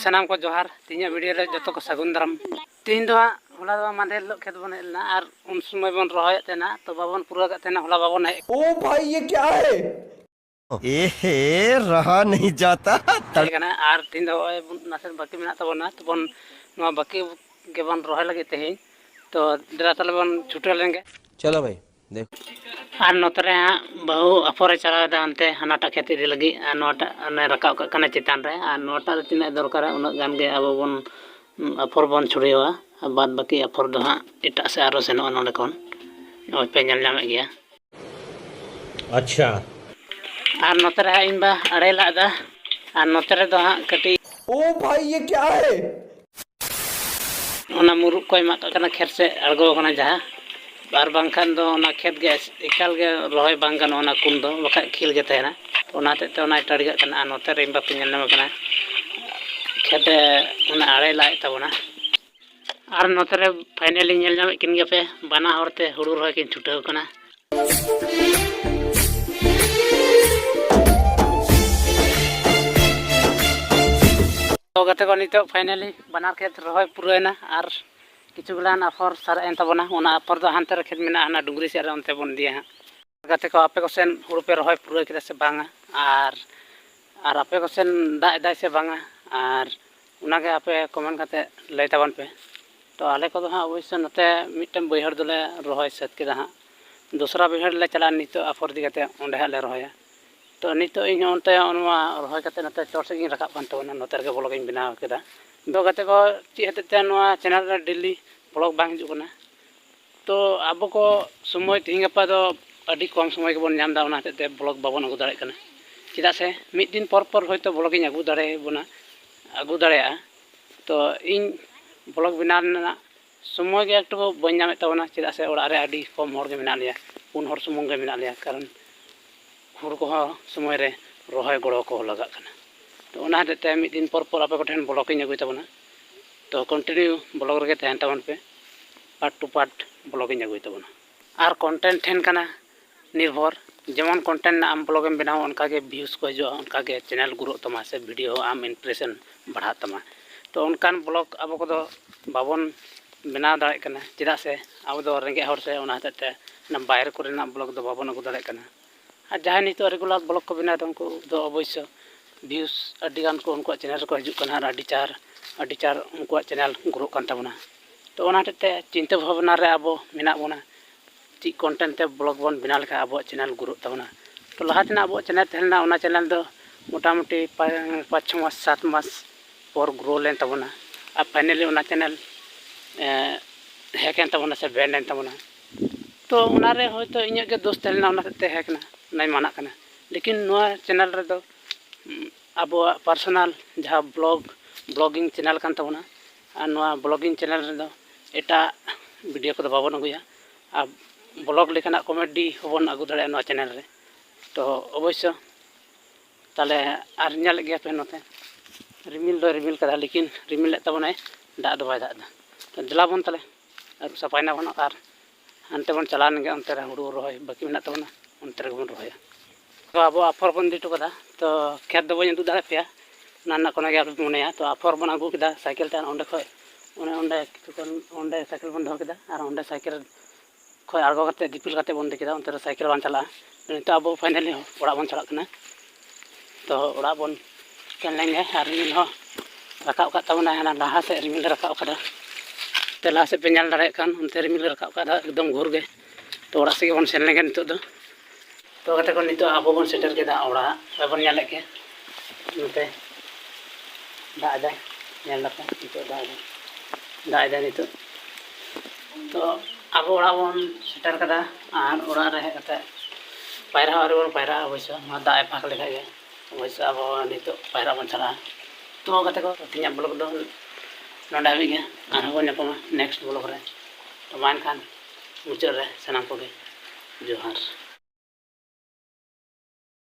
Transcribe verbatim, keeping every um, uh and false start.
ᱥᱟᱱᱟᱢ ᱠᱚ ᱡᱚᱦᱟᱨ, ᱛᱮᱦᱮᱧᱟᱜ video ᱨᱮ ᱡᱚᱛᱚ ᱠᱚ ᱥᱟᱹᱜᱩᱱ ᱫᱟᱨᱟᱢ᱾ ᱛᱮᱦᱮᱧ ᱫᱚ ᱦᱟᱸᱜ, ᱦᱚᱞᱟ ᱫᱚ ᱢᱟᱫᱷᱮᱨ ᱦᱤᱞᱳᱜ ᱠᱷᱮᱛ ᱵᱚᱱ ᱦᱮᱡ ᱞᱮᱱᱟ ᱟᱨ ᱩᱱ ᱥᱚᱢᱚᱭ ᱵᱚᱱ ᱨᱚᱦᱚᱭᱮᱫ ᱛᱟᱦᱮᱱᱟ, ᱛᱚ ᱵᱟᱵᱚᱱ ᱯᱩᱨᱟᱹᱣ ᱠᱟᱫ ᱛᱟᱦᱮᱱᱟ, ᱦᱚᱞᱟ ᱵᱟᱵᱚᱱ ᱦᱮᱡ ओ भाई, ये क्या है? ए हे, रहा नहीं जाता। ᱛᱟᱦᱮᱸ ᱠᱟᱱᱟ᱾ ᱟᱨ ᱛᱮᱦᱮᱧ ᱫᱚ ᱱᱚᱜᱼᱚᱭ ᱵᱚᱱ ᱱᱟᱥᱮ ᱵᱟᱹᱠᱤ ᱢᱮᱱᱟᱜ ᱛᱟᱵᱚᱱᱟ, ᱛᱚᱵᱚᱱ ᱱᱚᱣᱟ ᱵᱟᱹᱠᱤ ᱜᱮᱵᱚᱱ ᱨᱚᱦᱚᱭ ᱞᱟᱹᱜᱤᱫ ᱛᱮᱦᱮᱧ᱾ ᱛᱚ ᱫᱮᱞᱟ ᱛᱟᱦᱞᱮ ᱵᱚᱱ ᱪᱷᱩᱴᱟᱹᱣ ᱞᱮᱱ ᱜᱮ᱾ चलो भाई, देखो। ᱟᱨ ᱱᱚᱛᱮ ᱨᱮ ᱦᱟᱸᱜ ᱵᱟᱹᱦᱩ ᱟᱯᱷᱚᱨᱮ ᱪᱟᱞᱟᱣ ᱮᱫᱟ ᱦᱟᱱᱛᱮ ᱦᱟᱱᱟᱴᱟᱜ ᱠᱷᱮᱛ ᱤᱫᱤ ᱞᱟᱹᱜᱤᱫ, ᱟᱨ ᱱᱚᱣᱟᱴᱟᱜ ᱚᱱᱮ ᱨᱟᱠᱟᱵ ᱠᱟᱜ ᱠᱟᱱᱟ ᱪᱮᱛᱟᱱ ᱨᱮ, ᱟᱨ ᱱᱚᱣᱟᱴᱟᱜ ᱨᱮ ᱛᱤᱱᱟᱹᱜ ᱫᱚᱨᱠᱟᱨᱟ ᱩᱱᱟᱹᱜ ᱜᱟᱱ ᱜᱮ ᱟᱵᱚ ᱵᱚᱱ, ᱩᱸ, ᱟᱯᱷᱚᱨ ᱵᱚᱱ ᱪᱷᱩᱲᱭᱟᱹᱣᱟ, ᱟᱨ ᱵᱟᱫ ᱵᱟᱹᱠᱤ ᱟᱯᱷᱚᱨ ᱫᱚ ᱦᱟᱸᱜ ᱮᱴᱟᱜ ᱥᱮᱫ ᱟᱨᱚ ᱥᱮᱱᱚᱜᱼᱟ ᱱᱚᱸᱰᱮ ᱠᱷᱚᱱ᱾ ᱱᱚᱜᱼᱚᱭ ᱯᱮ ᱧᱮᱞ ᱧᱟᱢᱮᱫ ᱜᱮᱭᱟ᱾ अच्छा। ᱟᱨ ᱱᱚᱛᱮ ᱨᱮ ᱦᱟᱸᱜ ᱤᱧ ᱵᱟ ᱟᱲᱮ ᱞᱟᱜ ᱮᱫᱟ, ᱟᱨ ᱱᱚᱛᱮ ᱨᱮᱫᱚ ᱦᱟᱸᱜ ᱠᱟᱹᱴᱤᱡ ओ भाई, ये क्या है? ᱚᱱᱟ ᱢᱩᱨᱩᱫ ᱠᱚᱭ ᱢᱟᱜ ᱠᱟᱜ ᱠᱟᱱᱟ, ᱠᱷᱮᱛ ᱥᱮᱫ ᱟᱬᱜᱚ ᱟᱠᱟᱱᱟ ᱡᱟᱦᱟᱸ, ᱟᱨ ᱵᱟᱝᱠᱷᱟᱱ ᱫᱚ ᱚᱱᱟ ᱠᱷᱮᱛ ᱜᱮ ᱮᱠᱟᱞ ᱜᱮ ᱨᱚᱦᱚᱭ ᱵᱟᱝ ᱜᱟᱱᱚᱜᱼᱟ, ᱚᱱᱟ ᱠᱩᱱ ᱫᱚ, ᱵᱟᱠᱷᱟᱡ ᱠᱷᱤᱞ ᱜᱮ ᱛᱟᱦᱮᱱᱟ᱾ ᱚᱱᱟ ᱦᱚᱛᱮᱡ ᱛᱮ ᱚᱱᱟᱭ ᱴᱟᱹᱲᱤ ᱠᱟᱜ ᱠᱟᱱᱟ᱾ ᱟᱨ ᱱᱚᱛᱮ ᱨᱮ ᱤᱧ ᱵᱟᱯᱮ ᱧᱮᱞ ᱧᱟᱢᱮ ᱠᱟᱱᱟ, ᱠᱷᱮᱛ ᱨᱮ ᱚᱱᱟ ᱟᱲᱮ ᱞᱟᱜ ᱮᱫ ᱛᱟᱵᱚᱱᱟ᱾ ᱟᱨ ᱱᱚᱛᱮ ᱨᱮ finally ᱧᱮᱞ ᱧᱟᱢᱮᱫ ᱠᱤᱱ ᱜᱮᱭᱟᱯᱮ, ᱵᱟᱱᱟ ᱦᱚᱲ ᱛᱮ ᱦᱩᱲᱩ ᱨᱚᱦᱚᱭ ᱠᱤᱱ ᱪᱷᱩᱴᱟᱹᱣ ᱠᱟᱱᱟ᱾ ᱛᱚ ᱜᱟᱛᱮ ᱠᱚ, ᱱᱤᱛᱚᱜ finally ᱵᱟᱱᱟᱨ ᱠᱷᱮᱛ ᱨᱚᱦᱚᱭ ᱯᱩᱨᱟᱹᱣᱮᱱᱟ, ᱟᱨ ᱠᱤᱪᱷᱩ ᱜᱟᱱ ᱟᱯᱷᱚᱨ ᱥᱟᱨᱮᱡ ᱮᱱ ᱛᱟᱵᱚᱱᱟ᱾ ᱚᱱᱟ ᱟᱯᱷᱚᱨ ᱫᱚ ᱦᱟᱱᱛᱮ ᱨᱮ ᱠᱷᱮᱛ ᱢᱮᱱᱟᱜᱼᱟ, ᱦᱟᱱᱟ ᱰᱩᱝᱨᱤ ᱥᱮᱫ ᱨᱮ, ᱚᱱᱛᱮ ᱵᱚᱱ ᱤᱫᱤᱭᱟ ᱦᱟᱸᱜ᱾ ᱜᱟᱛᱮ ᱠᱚ, ᱟᱯᱮ ᱠᱚᱥᱮᱱ ᱦᱩᱲᱩ ᱯᱮ ᱨᱚᱦᱚᱭ ᱯᱩᱨᱟᱹᱣ ᱠᱮᱫᱟ ᱥᱮ ᱵᱟᱝᱟ? ᱟᱨ, ᱟᱨ ᱟᱯᱮ ᱠᱚᱥᱮᱱ ᱫᱟᱜ ᱮᱫᱟᱭ ᱥᱮ ᱵᱟᱝᱟ? ᱟᱨ ᱚᱱᱟᱜᱮ ᱟᱯᱮ comment ᱠᱟᱛᱮ ᱞᱟᱹᱭ ᱛᱟᱵᱚᱱ ᱯᱮ᱾ ᱛᱚ ᱟᱞᱮ ᱠᱚᱫᱚ ᱦᱟᱸᱜ ᱚᱵᱚᱥᱥᱳᱭ ᱱᱚᱛᱮ ᱢᱤᱫᱴᱮᱱ ᱵᱟᱹᱭᱦᱟᱹᱲ ᱫᱚᱞᱮ ᱨᱚᱦᱚᱭ ᱥᱟᱹᱛ ᱠᱮᱫᱟ ᱦᱟᱸᱜ᱾ ᱫᱚᱥᱨᱟ ᱵᱟᱹᱭᱦᱟᱹᱲ ᱞᱮ ᱪᱟᱞᱟᱜᱼᱟ ᱱᱤᱛᱚᱜ ᱟᱯᱷᱚᱨ ᱤᱫᱤ ᱠᱟᱛᱮ, ᱚᱸᱰᱮ ᱦᱟᱸᱜ ᱞᱮ ᱨᱚᱦᱚᱭᱟ᱾ ᱛᱚ ᱱᱤᱛᱚᱜ ᱤᱧ ᱦᱚᱸ ᱚᱱᱛᱮ ᱱᱚᱣᱟ ᱨᱚᱦᱚᱭ ᱠᱟᱛᱮ ᱱᱚᱛᱮ ᱪᱚᱴ ᱥᱮᱫ ᱜᱤᱧ ᱨᱟᱠᱟᱵ ᱠᱟᱱ ᱛᱟᱵᱚᱱᱟ, ᱱᱚᱛᱮ ᱨᱮᱜᱮ vlog ᱤᱧ ᱵᱮᱱᱟᱣ ᱠᱮᱫᱟ᱾ ᱛᱚ ᱜᱟᱛᱮ ᱠᱚ, ᱪᱮᱫ ᱦᱚᱛᱮᱡ ᱛᱮ ᱱᱚᱣᱟ channel ᱨᱮ daily vlog ᱵᱟᱝ ᱦᱤᱡᱩᱜ ᱠᱟᱱᱟ? ᱛᱚ ᱟᱵᱚ ᱠᱚ ᱥᱚᱢᱚᱭ ᱛᱮᱦᱮᱧ ᱜᱟᱯᱟ ᱫᱚ ᱟᱹᱰᱤ ᱠᱚᱢ ᱥᱚᱢᱚᱭ ᱜᱮᱵᱚᱱ ᱧᱟᱢ ᱮᱫᱟ, ᱚᱱᱟ ᱦᱚᱛᱮᱡ ᱛᱮ vlog ᱵᱟᱵᱚᱱ ᱟᱹᱜᱩ ᱫᱟᱲᱮᱭᱟᱜ ᱠᱟᱱᱟ᱾ ᱪᱮᱫᱟᱜ ᱥᱮ ᱢᱤᱫ ᱫᱤᱱ ᱯᱚᱨ ᱯᱚᱨ ᱦᱚᱭᱛᱳ vlog ᱤᱧ ᱟᱹᱜᱩ ᱫᱟᱲᱮᱭᱟᱵᱚᱱᱟ, ᱟᱹᱜᱩ ᱫᱟᱲᱮᱭᱟᱜᱼᱟ᱾ ᱛᱚ ᱤᱧ vlog ᱵᱮᱱᱟᱣ ᱨᱮᱱᱟᱜ ᱥᱚᱢᱚᱭ ᱜᱮ ᱮᱠᱴᱩ ᱵᱟᱹᱧ ᱧᱟᱢᱮᱫ ᱛᱟᱵᱚᱱᱟ, ᱪᱮᱫᱟᱜ ᱥᱮ ᱚᱲᱟᱜ ᱨᱮ ᱟᱹᱰᱤ ᱠᱚᱢ ᱦᱚᱲ ᱜᱮ ᱢᱮᱱᱟᱜ ᱞᱮᱭᱟ, ᱯᱩᱱ ᱦᱚᱲ ᱥᱩᱢᱩᱝ ᱜᱮ ᱢᱮᱱᱟᱜ ᱞᱮᱭᱟ᱾ ᱠᱟᱨᱚᱱ ᱦᱩᱲᱩ ᱠᱚᱦᱚᱸ ᱥᱚᱢᱚᱭ ᱨᱮ ᱨᱚᱦᱚᱭ ᱜᱚᱲᱚ ᱠᱚ ᱞᱟᱜᱟᱜ ᱠᱟᱱᱟ᱾ ᱛᱚ ᱚᱱᱟ ᱦᱚᱛᱮᱡ ᱛᱮ ᱢᱤᱫ ᱫᱤᱱ ᱯᱚᱨ ᱯᱚᱨ ᱟᱯᱮ ᱠᱚᱴᱷᱮᱱ vlog ᱤᱧ ᱟᱹᱜᱩᱭ ᱛᱟᱵᱚᱱᱟ᱾ ᱛᱚ continue vlog ᱨᱮᱜᱮ ᱛᱟᱦᱮᱱ ᱛᱟᱵᱚᱱ ᱯᱮ, part to part vlog ᱤᱧ ᱟᱹᱜᱩᱭ ᱛᱟᱵᱚᱱᱟ᱾ ᱟᱨ content ᱴᱷᱮᱱ ᱠᱟᱱᱟ ᱱᱤᱨᱵᱷᱚᱨ, ᱡᱮᱢᱚᱱ content ᱨᱮᱱᱟᱜ ᱟᱢ blog ᱮᱢ ᱵᱮᱱᱟᱣᱟ, ᱚᱱᱠᱟᱜᱮ views ᱠᱚ ᱦᱤᱡᱩᱜᱼᱟ, ᱚᱱᱠᱟᱜᱮ channel growth ᱛᱟᱢᱟ ᱥᱮ video ᱦᱚᱸ ᱟᱢ impression ᱵᱟᱲᱦᱟᱜ ᱛᱟᱢᱟ᱾ ᱛᱚ ᱚᱱᱠᱟᱱ blog ᱟᱵᱚ ᱠᱚᱫᱚ ᱵᱟᱵᱚᱱ ᱵᱮᱱᱟᱣ ᱫᱟᱲᱮᱭᱟᱜ ᱠᱟᱱᱟ, ᱪᱮᱫᱟᱜ ᱥᱮ ᱟᱵᱚ ᱫᱚ ᱨᱮᱸᱜᱮᱡ ᱦᱚᱲ ᱥᱮ, ᱚᱱᱟ ᱦᱚᱛᱮᱡ ᱛᱮ ᱚᱱᱟ ᱵᱟᱭᱨᱮ ᱠᱚᱨᱮᱱᱟᱜ blog ᱫᱚ ᱵᱟᱵᱚᱱ ᱟᱹᱜᱩ ᱫᱟᱲᱮᱭᱟᱜ ᱠᱟᱱᱟ᱾ ᱟᱨ ᱡᱟᱦᱟᱸᱭ ᱱᱤᱛᱚᱜ regular blog ᱠᱚ ᱵᱮᱱᱟᱣ ᱮᱫᱟ, ᱩᱱᱠᱩ ᱫᱚ ᱚᱵᱚᱥᱥᱚ views ᱟᱹᱰᱤ ᱜᱟᱱ ᱠᱚ ᱩᱱᱠᱩᱣᱟᱜ channel ᱨᱮᱠᱚ ᱦᱤᱡᱩᱜ ᱠᱟᱱᱟ ᱟᱨ ᱟᱹᱰᱤ ᱪᱟᱨ ᱟᱹᱰᱤ ᱪᱟᱨ ᱩᱱᱠᱩᱣᱟᱜ channel growth ᱠᱟᱱ ᱛᱟᱵᱚᱱᱟ᱾ ᱛᱚ ᱚᱱᱟ ᱦᱚᱛᱮᱡ ᱛᱮ ᱪᱤᱱᱛᱟᱹ ᱵᱷᱟᱵᱽᱱᱟ ᱨᱮ ᱟᱵᱚ ᱢᱮᱱᱟᱜ ᱵᱚᱱᱟ, ᱪᱮᱫ content ᱛᱮ blog ᱵᱚᱱ ᱵᱮᱱᱟᱣ ᱞᱮᱠᱷᱟᱱ ᱟᱵᱚᱣᱟᱜ channel growth ᱛᱟᱵᱚᱱᱟ᱾ ᱛᱚ ᱞᱟᱦᱟ ᱛᱮᱱᱟᱜ ᱟᱵᱚᱣᱟᱜ channel ᱛᱟᱦᱮᱸ ᱞᱮᱱᱟ, ᱚᱱᱟ channel ᱫᱚ ᱢᱚᱴᱟᱢᱩᱴᱤ ᱯᱟ-, ᱯᱟᱸᱪ ᱪᱷᱚ ᱢᱟᱥ, ᱥᱟᱛ ᱢᱟᱥ ᱯᱚᱨ grow ᱞᱮᱱ ᱛᱟᱵᱚᱱᱟ᱾ ᱟᱨ finally ᱚᱱᱟ channel, ᱮ, hack ᱮᱱ ᱛᱟᱵᱚᱱᱟ ᱥᱮ ban ᱮᱱ ᱛᱟᱵᱚᱱᱟ᱾ ᱛᱚ ᱚᱱᱟᱨᱮ ᱦᱚᱭᱛᱳ ᱤᱧᱟᱹᱜ ᱜᱮ ᱫᱳᱥ ᱛᱟᱦᱮᱸ ᱞᱮᱱᱟ, ᱚᱱᱟ ᱦᱚᱛᱮᱡ ᱛᱮ hack ᱮᱱᱟ, ᱚᱱᱟᱧ ᱢᱟᱱᱟᱜ ᱠᱟᱱᱟ᱾ ᱞᱮᱠᱤᱱ ᱱᱚᱣᱟ channel ᱨᱮᱫᱚ, ᱩᱢ, ᱟᱵᱚᱣᱟᱜ personal ᱡᱟᱦᱟᱸ blog, blogging channel ᱠᱟᱱ ᱛᱟᱵᱚᱱᱟ, ᱟᱨ ᱱᱚᱣᱟ blogging channel ᱨᱮᱫᱚ ᱮᱴᱟᱜ video ᱠᱚᱫᱚ ᱵᱟᱵᱚᱱ ᱟᱹᱜᱩᱭᱟ᱾ ᱟᱨ blog ᱞᱮᱠᱟᱱᱟᱜ comedy ᱦᱚᱸᱵᱚᱱ ᱟᱹᱜᱩ ᱫᱟᱲᱮᱭᱟᱜᱼᱟ ᱱᱚᱣᱟ channel ᱨᱮ᱾ ᱛᱚ ᱚᱵᱚᱥᱥᱚ ᱛᱟᱦᱞᱮ ᱟᱨ ᱧᱮᱞᱮᱫ ᱜᱮᱭᱟ ᱯᱮ ᱱᱚᱛᱮ ᱨᱤᱢᱤᱞ ᱫᱚᱭ ᱨᱤᱢᱤᱞ ᱠᱟᱫᱟ, ᱞᱮᱠᱤᱱ ᱨᱤᱢᱤᱞᱮᱫ ᱛᱟᱵᱚᱱᱟᱭ, ᱫᱟᱜ ᱫᱚ ᱵᱟᱭ ᱫᱟᱜ ᱮᱫᱟ᱾ ᱛᱚ ᱫᱮᱞᱟ ᱵᱚᱱ ᱛᱟᱦᱞᱮ ᱟᱹᱨᱩᱵ ᱥᱟᱯᱷᱟᱭ ᱱᱟᱵᱚᱱ ᱟᱨ ᱦᱟᱱᱛᱮ ᱵᱚᱱ ᱪᱟᱞᱟᱣ ᱞᱮᱱ ᱜᱮ, ᱚᱱᱛᱮ ᱨᱮ ᱦᱩᱲᱩ ᱨᱚᱦᱚᱭ ᱵᱟᱹᱠᱤ ᱢᱮᱱᱟᱜ ᱛᱟᱵᱚᱱᱟ, ᱚᱱᱛᱮ ᱨᱮᱜᱮ ᱵᱚᱱ ᱨᱚᱦᱚᱭᱟ᱾ ᱛᱚ ᱟᱵᱚ ᱟᱯᱷᱚᱨ ᱵᱚᱱ ᱤᱫᱤ ᱦᱚᱴᱚ ᱠᱟᱫᱟ, ᱛᱚ ᱠᱷᱮᱛ ᱫᱚ ᱵᱟᱹᱧ ᱩᱫᱩᱜ ᱫᱟᱲᱮᱭᱟᱜ ᱯᱮᱭᱟ, ᱚᱱᱟ ᱨᱮᱱᱟᱜ ᱠᱳᱱᱳ ᱜᱮ ᱟᱞᱚᱯᱮ ᱢᱚᱱᱮᱭᱟ᱾ ᱛᱚ ᱟᱯᱷᱚᱨ ᱵᱚᱱ ᱟᱹᱜᱩ ᱠᱮᱫᱟ ᱥᱟᱭᱠᱮᱞ ᱛᱮ, ᱟᱨ ᱚᱸᱰᱮ ᱠᱷᱚᱡ ᱚᱱᱮ ᱚᱸᱰᱮ ᱠᱤᱪᱷᱩ ᱠᱷᱚᱱ ᱚᱸᱰᱮ ᱥᱟᱭᱠᱮᱞ ᱵᱚᱱ ᱫᱚᱦᱚ ᱠᱮᱫᱟ, ᱟᱨ ᱚᱸᱰᱮ ᱥᱟᱭᱠᱮᱞ ᱠᱷᱚᱡ ᱟᱬᱜᱚ ᱠᱟᱛᱮ ᱫᱤᱯᱤᱞ ᱠᱟᱛᱮ ᱵᱚᱱ ᱤᱫᱤ ᱠᱮᱫᱟ, ᱚᱱᱛᱮ ᱨᱮ ᱥᱟᱭᱠᱮᱞ ᱵᱟᱝ ᱪᱟᱞᱟᱜᱼᱟ᱾ ᱱᱤᱛᱚᱜ ᱟᱵᱚ finally ᱚᱲᱟᱜ ᱵᱚᱱ ᱪᱟᱞᱟᱜ ᱠᱟᱱᱟ᱾ ᱛᱚ ᱚᱲᱟᱜ ᱵᱚᱱ ᱥᱮᱱ ᱞᱮᱱ ᱜᱮ, ᱟᱨ ᱨᱤᱢᱤᱞ ᱦᱚᱸ ᱨᱟᱠᱟᱵ ᱠᱟᱜ ᱛᱟᱵᱚᱱᱟ, ᱦᱟᱱᱟ ᱞᱟᱦᱟ ᱥᱮᱫ ᱨᱤᱢᱤᱞ ᱞᱮ ᱨᱟᱠᱟᱵ ᱠᱟᱫᱟ᱾ ᱛᱮ ᱞᱟᱦᱟ ᱥᱮᱫ ᱯᱮ ᱧᱮᱞ ᱫᱟᱲᱮᱭᱟᱜ ᱠᱷᱟᱱ, ᱚᱱᱛᱮ ᱨᱤᱢᱤᱞ ᱞᱮ ᱨᱟᱠᱟᱵ ᱠᱟᱫᱟ ᱮᱠᱫᱚᱢ ᱜᱷᱳᱨ ᱜᱮ᱾ ᱛᱚ ᱚᱲᱟᱜ ᱥᱮᱫ ᱜᱮᱵᱚᱱ ᱥᱮᱱ ᱞᱮᱱ ᱜᱮ ᱱᱤᱛᱚᱜ ᱫᱚ᱾ ᱛᱚ ᱜᱟᱛᱮ ᱠᱚ, ᱱᱤᱛᱚᱜ ᱟᱵᱚ ᱵᱚᱱ ᱥᱮᱴᱮᱨ ᱠᱮᱫᱟ ᱚᱲᱟᱜ, ᱵᱟᱵᱚᱱ ᱧᱮᱞᱮᱫ ᱜᱮ ᱱᱚᱛᱮ ᱫᱟᱜ ᱮᱫᱟᱭ, ᱧᱮᱞ ᱫᱟᱯᱮ ᱱᱤᱛᱚᱜ ᱫᱟᱜ ᱮᱫᱟᱭ, ᱫᱟᱜ ᱮᱫᱟᱭ ᱱᱤᱛᱚᱜ᱾ ᱛᱚ ᱟᱵᱚ ᱚᱲᱟᱜ ᱵᱚᱱ ᱥᱮᱴᱮᱨ ᱠᱟᱫᱟ, ᱟᱨ ᱚᱲᱟᱜ ᱨᱮ ᱦᱮᱡ ᱠᱟᱛᱮ ᱯᱟᱭᱨᱟ ᱦᱚᱸ ᱟᱹᱣᱨᱤ ᱵᱚᱱ ᱯᱟᱭᱨᱟᱜᱼᱟ ᱚᱵᱚᱥᱥᱚ, ᱱᱚᱣᱟ ᱫᱟᱜ ᱮ ᱯᱷᱟᱸᱠ ᱞᱮᱠᱷᱟᱡ ᱜᱮ ᱚᱵᱚᱥᱥᱚ ᱟᱵᱚ ᱱᱤᱛᱚᱜ ᱯᱟᱭᱨᱟᱜ ᱵᱚᱱ ᱪᱟᱞᱟᱜᱼᱟ᱾ ᱛᱚ ᱜᱟᱛᱮ ᱠᱚ, ᱛᱮᱦᱮᱧᱟᱜ blog ᱫᱚ ᱱᱚᱰᱮ ᱦᱟᱹᱵᱤᱡ ᱜᱮ, ᱟᱨᱦᱚᱸ ᱵᱚᱱ ᱧᱟᱯᱟᱢᱟ next blog ᱨᱮ᱾ ᱛᱚ ᱢᱟ ᱮᱱᱠᱷᱟᱱ ᱢᱩᱪᱟᱹᱫ ᱨᱮ ᱥᱟᱱᱟᱢ ᱠᱚᱜᱮ ᱡᱚᱦᱟᱨ᱾